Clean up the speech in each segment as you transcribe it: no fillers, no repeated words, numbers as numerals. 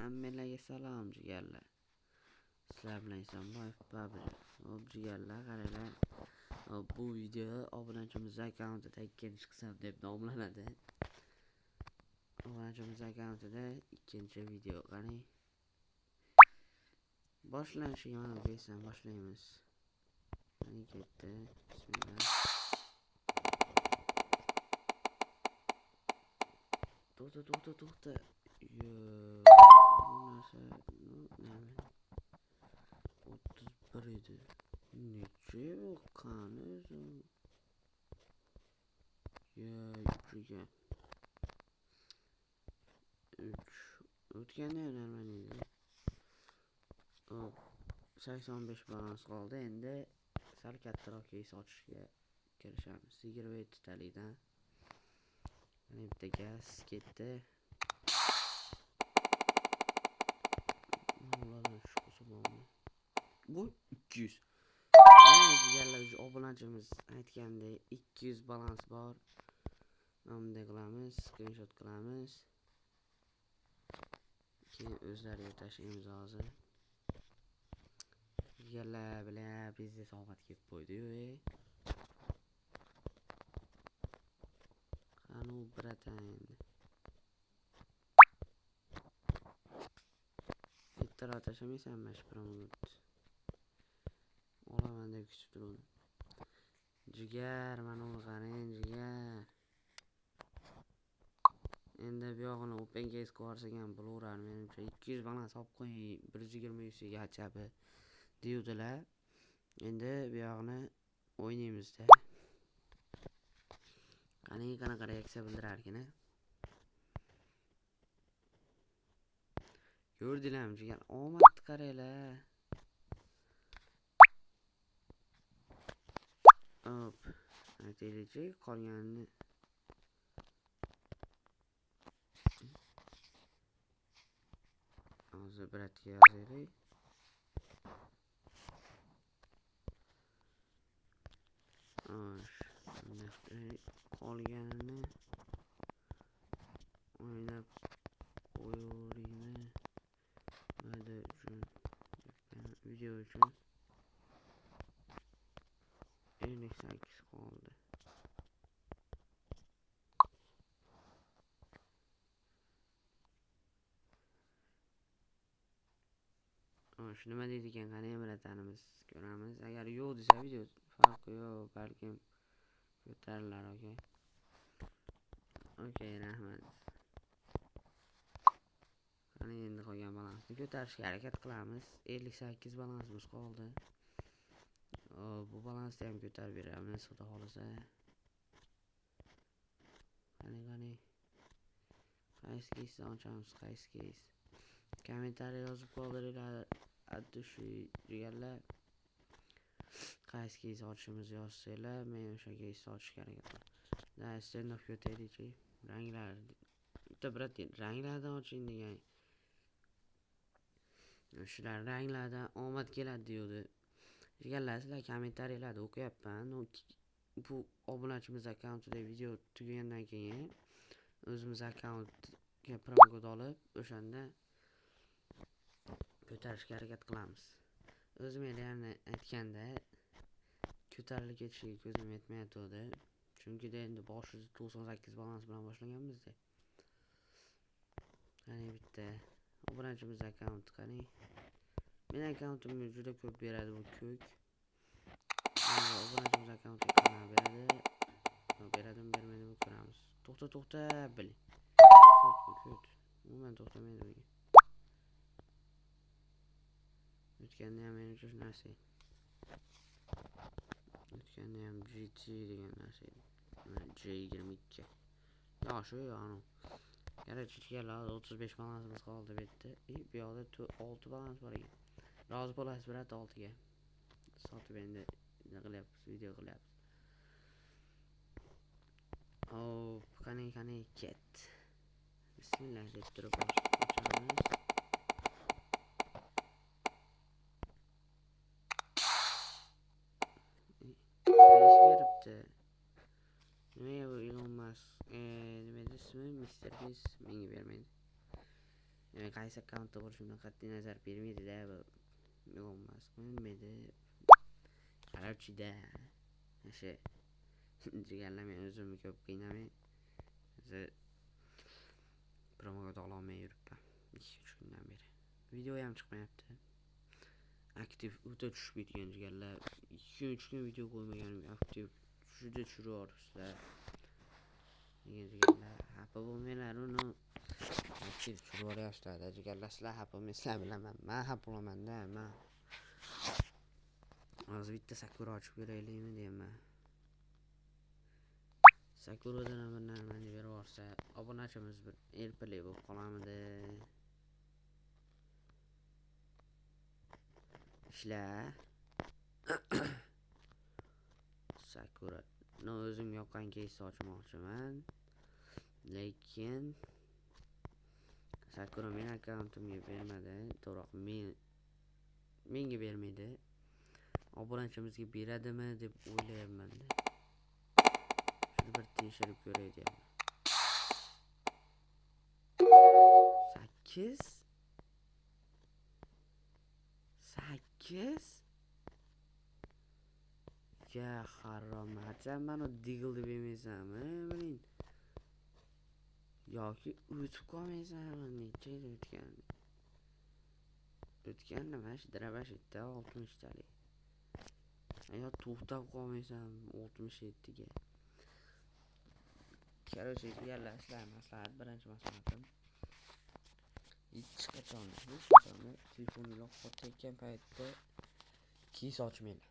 Hammalarga salom jigarlar. Sizlar bilan Isonboyev Babri. Hop jigarlar, qaranglar. Hop, bu video obunachimiz akkauntida ikkinchi qism deb nomlanadi. Obunachimiz akkauntida ikkinchi video. Qarang. Boshlanishiga mana bu esdan boshlaymiz. Qani ketdi. Bismillah. To'xta, to'xta, to'xta. Yo, bu narsa, nima? 31 edi. Necha bu? Qani o'zi? Yo, 3 ekan. 3. O'tganda ham normal edi. Hop, 85 balans qoldi. Endi sal kattaroq keys ochishga kirishamiz. 27 talikdan. Mana bitta gaz ketdi. Ulardan chiqsa bormi? Bu 200. Mana jigarlar, obunachimiz aytgandek 200 balans bor. Mana bunday qilamiz, screenshot qilamiz. Keyin o'zlariga tashlaymiz hozir. Jigarlar bilan biznes omad kelib qo'ydi-yu. Qani u bratan endi. Ertaroq tashlamaysanmi mana shu promobot? Olaman deb kutib turuvdim. Jigar, mana uni qarang, jigar. Endi bu yog'ini open case qilib yuborsak ham bo'laverar menimcha. 200 balans olib qo'ying, 120 yuziga achabi deyuvdilar. Endi bu yog'ini o'ynaymiz-da. Qani qanaqa reaksiya bildirarkin a? Ko'rdinglarmi jigar? Omadni qaranglar. Hop, aytaylikchi, qolganini hozir bratga yozaylik. Xo'sh, qolganini o'ynab qo'yaveraymi? Mayda uchun, video uchun 58 qoldi. Xo'sh, nima deydi ekan, qani bratanimiz ko'ramiz. Agar yo'q desa video farqi yo'q, balkim ko'tarilar, okey. Okey, rahmat. Qani endi qolgan balansni ko'tarishga harakat qilamiz. 58 balansimiz qoldi. Bu balansni ham ko'tarib beramiz, xudo xolasa. Qani, qani. Qaysi keysni ochamiz, qaysi keys? Kommentariy yozib qoldiringlar, addushi jigarlar. Qaysi keys ochishimizni yozsanglar, men o'sha keysni ochishga harakat qilaman. Da, stand up ko'taylikchi. Ranglar bitta brat ranglardan oching degan. Shular ranglardan omad keladi deydi. Jigarlar, sizlar kommentariyalarda o'qiyapman. Bu obunachimiz akkauntida video tugagandan keyin o'zimiz akkauntga promokod olib, o'shanda ko'tarishga harakat qilamiz. O'zim endi aytganda ko'tarilib ketishiga ko'zim yetmayotgandi. Chunki endi boshida 98 balans bilan boshlaganmiz-da. Qani bitta obunachimiz akkaunt qani. Meni akkauntimga juda ko'p beradi bu ko'k. Obunachimiz akkauntiga qanaqa beradi? Beradimi, bermaydimi ko'ramiz. To'xta, to'xta, bil. Ko'k bu ko'k. Umuman to'xtamaydi bunga. O'tganda ham menimcha shu narsa edi. O'tganda ham GT degan narsa edi. Mana G22. Yo, shu anu. Короче, jigarlar, 35 balansimiz qoldi bu yerda. Bu yoqda 6 balans bor ekan. Rozi bo'lasiz brat 6ga. Sotib endi nima qilyapmiz, video qilyapmiz. Hop, qani, qani ket. Bismillah deb turib ochamiz. Beribdi. Nimaga bu Elon Musk, nima edi ismi? Mr. Beast menga bermaydi. Demak, Men qaysi akkauntda bo'lishimdan qat'iy nazar bermaydi-da bu. Elon Musk nima edi? Короче-da. O'sha jigarlar, men o'zimni ko'p qiynamay, o'zi promokod ololmay yuribman 2-3 kundan beri. Video ham chiqmayapti. Aktiv o'ta tushib ketgan jigarlar. 2-3 kun video qo'ymaganimga aktiv juda tushirib yuboribsizlar. Degan jigarlar, xafa bo'lmanglar, uni aktiv tushirib yuboryapsizlar jigarlar. Sizlar xafa bo'lmaysizlar, bilaman. Men xafa bo'laman-da, men. Hozir bitta Sakura ochib ko'raylikmi deyman. Sakuradan ham bir nimani berib yuborsa, obunachimiz bir erpalik bo'lib qolamidi. Ishla. Sakura. No, o'zim yoqqan keys ochmoqchiman. Lekin Sakura meni akkauntimga bermadi. To'g'riroq, menga bermaydi. Obunachimizga beradimi deb o'ylayapman-da. Shuni bir tekshirib ko'ray deyapman. 8 8 Ya harom, sen mani Deagle deb yemaysanmi, biling. Yoki o'tib qolmaysanmi, necha yil o'tgan. O'tgan nima shu drabash yerda 60 talik. Yo to'xtab qolmaysan 67 ga. Короче, jigarlar, sizlar maslahat, birinchi maslahatim. Hech qachon telefoninglar qotayotgan paytda keys ochmanglar.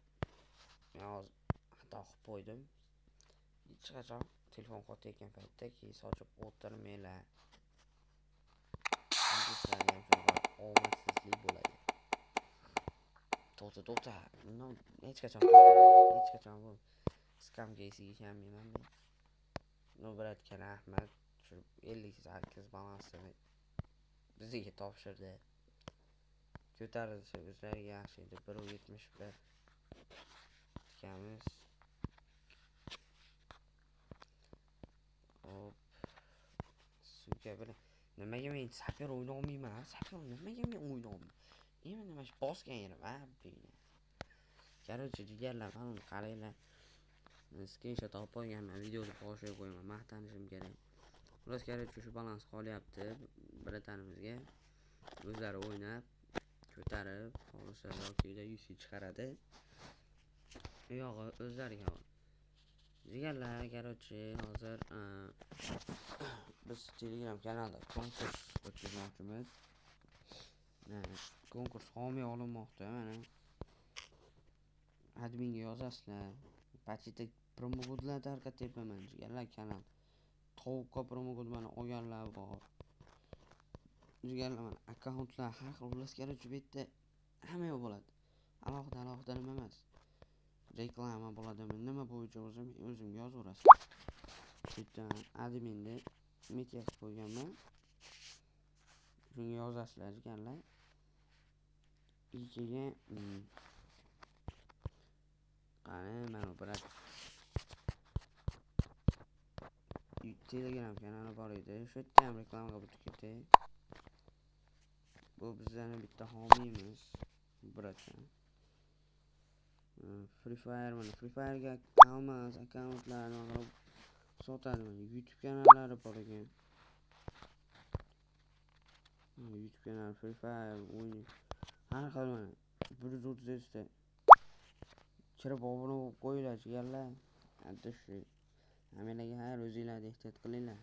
Men hozir xato qilib qo'ydim. Hech qachon telefon qotayotgan paytda keys ochib o'tirmanglar. Chunki sizlarga ham shunaqa omadsizlik bo'ladi. To'xta, to'xta. No, hech qachon hech qachon bu scam keysiga ishonmayman men. No, bratkan Ahmad shu 58 balansini bizga topshirdi. Ko'tarilsa o'zlariga yaxshi edi. 1.71 tikamiz. Hop. Suka bilan nimaga men saper o'ynolmayman? Saper nimaga men o'ynolmayman? Endi nima shu bosgan yerim, a, buni. Короче, jigarlar, mana uni qaranglar. Screenshot olib qo'yganman, videoni boshiga qo'yaman, maqtanishim kerak. Xullas, короче, shu balans qolyapti bratanimizga. O'zlari o'ynab, ko'tarib, xohlasa yoki UC chiqaradi. U yog'i o'zlariga. Jigarlar, короче, hozir biz Telegram kanalda konkurs o'tkazmoqchimiz. Konkurs homiy olinmoqda, mana. Adminga yozasizlar. Pachita promokodlar tarqatyapman jigarlar kanal. Tovuqqa promokod mana olganlar bor. Jigarlar, mana akkauntlar har xil, xullas, короче, bu yerda hamma yoq bo'ladi. Alohida alohida nima emas. Reklama bo'ladimi, nima bo'yicha o'zim o'zimga yozaverasiz. Shu yerdan adminni meta qilib qo'yganman. Shunga yozasizlar jigarlar. Keyin qani mana brat Telegram kanali bor edi. Shu yerda ham reklama qilib o'tib ketay. Bu bizlarning bitta homiymiz, bratkan. Free Fire, mana Free Fire'ga almaz akkauntlarni qilib sotadi. Mana YouTube kanallari bor ekan. YouTube kanali Free Fire o'yin har xil, mana 137 ta kirib obuna bo'lib qo'yinglar jigarlar. Shu. Hammalarga xayr, o'zinglarni ehtiyot qilinglar.